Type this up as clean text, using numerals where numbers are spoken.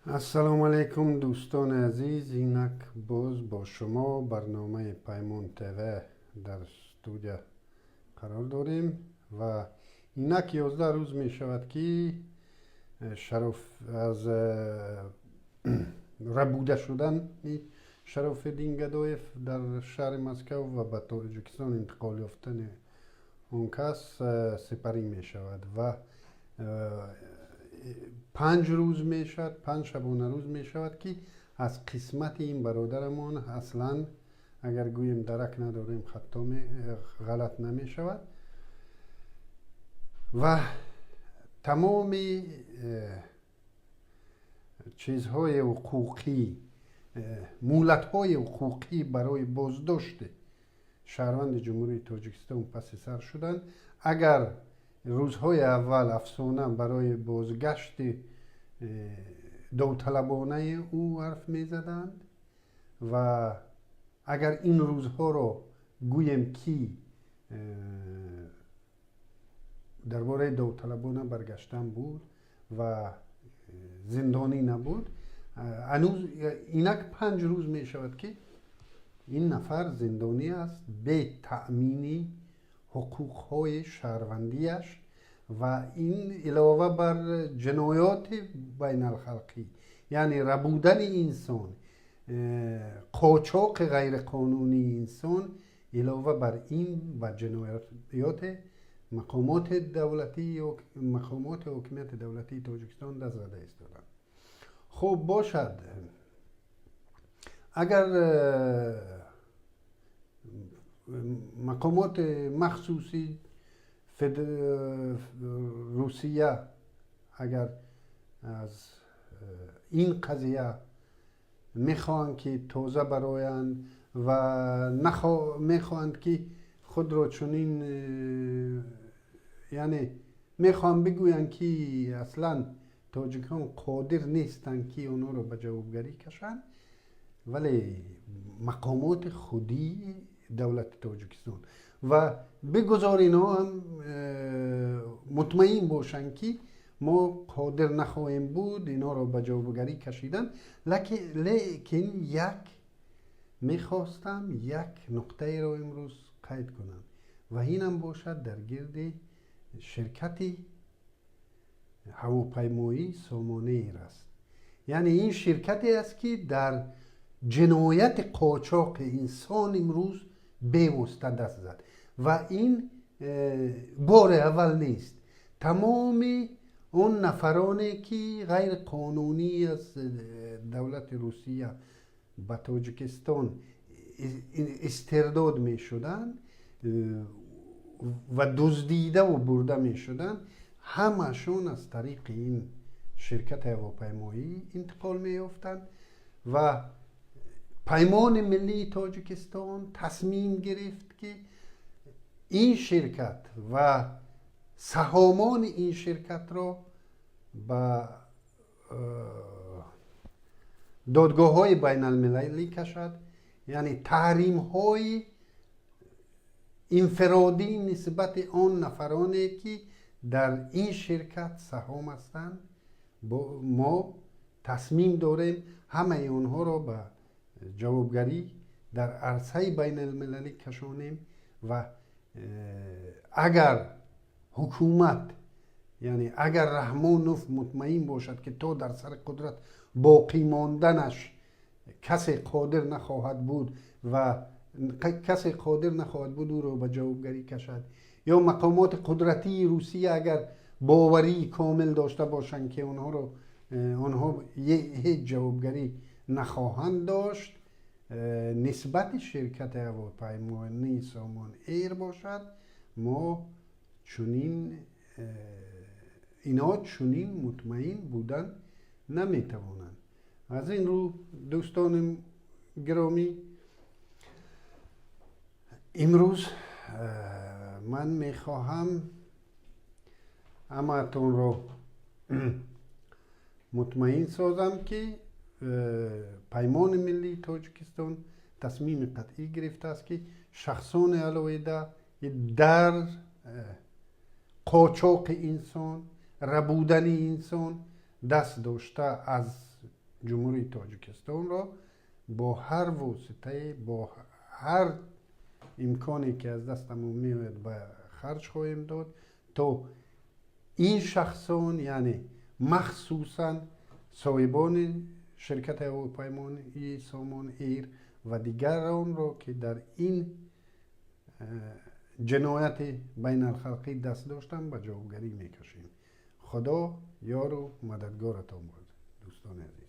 Ассалому алайкум, дӯстони азиз. Инак боз бо шумо барномаи Паймон ТВ дар студия қарор дорем ва инак 11 рӯз мешавад, ки Шароф аз рабуда шудани Шарофиддин Гадоев дар шаҳри Москав ва ба Тоҷикистон интиқол ёфтани он кас сипарӣ мешавад ва 5 рӯз мешавад, 5 шабонарӯз мешавад, ки аз қисмати ин бародарамон аслан агар гӯем, дарак надорем, хато ғалат намешавад. Ва тамоми чизҳои ҳуқуқӣ, муҳлатҳои ҳуқуқӣ барои боздошти шаҳрванди Ҷумҳурии Тоҷикистон паси сар шуданд. Агар рӯзҳои аввал афсона барои бозгашти довталабонаи ӯ ҳарф мезаданд ва агар ин рӯзҳоро гӯем, ки дар бораи довталабона баргаштан буд ва зиндонӣ набуд, ҳанӯз инак 5 рӯз мешавад, ки ин нафар зиндонӣ аст, бе таъмини ҳуқуқҳои шаҳрвандиаш. Ва ин илова бар ҷиноёти байналхалқӣ, яъне рабудани инсон, қочоқи ғайриқонунии инсон, илова бар ин ба ҷиноёти мақомоти давлатӣ ё мақомоти ҳокимияти давлатии Тоҷикистон даст зада истоданд. Хуб бошад, агар мақомоти махсуси Русия агар аз ин қазия мехоҳанд, ки тоза бароянд ва мехоҳанд, ки худро чунин, яъне мехоҳанд бигӯянд, ки аслан тоҷикон қодир нестанд, ки онҳоро ба ҷавобгарӣ кашанд, вале мақомоти худии давлати Тоҷикистон ва бигузор инҳо ҳам мутмаин бошанд, ки мо қодир нахоҳем буд инҳоро ба ҷавобгарӣ кашидан. Лекин як мехостам як нуқтаеро имрӯз қайд кунам ва инам бошад дар гирди ширкати ҳавопаймоӣ Сомон Эйр аст. Яъне ин ширкате аст, ки дар ҷинояти қочоқи инсон имрӯз бевосита даст зад. Ва ин бори аввал нест. Тамоми он нафароне, ки ғайриқонунӣ аз давлати Русия ба Тоҷикистон истирдод мешуданд ва дуздидаву бурда мешуданд, ҳамашон аз тариқи ин ширкати ҳавопаймоӣ интиқол меёфтанд. Ва Паймони миллии Тоҷикистон тасмим гирифт, ки ин ширкат ва саҳомони ин ширкатро ба додгоҳҳои байналмилалӣ кашад, яъне таҳримҳои инфиродӣ нисбати он нафароне, ки дар ин ширкат саҳом ҳастанд. Мо тасмим дорем ҳамаи онҳоро ба ҷавобгарӣ дар арсаи байналмилалӣ кашонем. Ва агар ҳукумат, яъне агар Раҳмонов мутмаин бошад, ки то дар сари қудрат боқӣ монданаш касе қодир нахоҳад буд ва касе қодир нахоҳад буд ӯро ба ҷавобгарӣ кашад, ё мақомоти қудратии Русия агар боварии комил дошта бошанд, ки онҳоро онҳо ҳеҷ ҷавобгарӣ нахоҳанд дошт нисбати ширкати ҳавопаймоии Сомон Эйр бошад, мо чунин инҳо чунин мутмаин будан наметавонанд. Аз ин рӯ, дӯстони гиромӣ, имрӯз ман мехоҳам ҳамаатонро мутмаин созам, ки Паймони миллии Тоҷикистон тасмими қатъӣ гирифтааст, ки шахсони алоҳида дар қочоқи инсон, рабудани инсон даст дошта аз Ҷумҳурии Тоҷикистонро бо ҳар воситае, бо ҳар имконе, ки аз дастамон меояд, ба харҷ хоҳем дод, то ин шахсон, яъне махсусан соҳибони ширкати ҳавопаймоии Сомон Эйр ва дигаронро, ки дар ин ҷинояти байналхалқӣ даст доштанд, ба ҷавобгарӣ мекашем. Худо ёру мададгоратон бод, дӯстони азиз.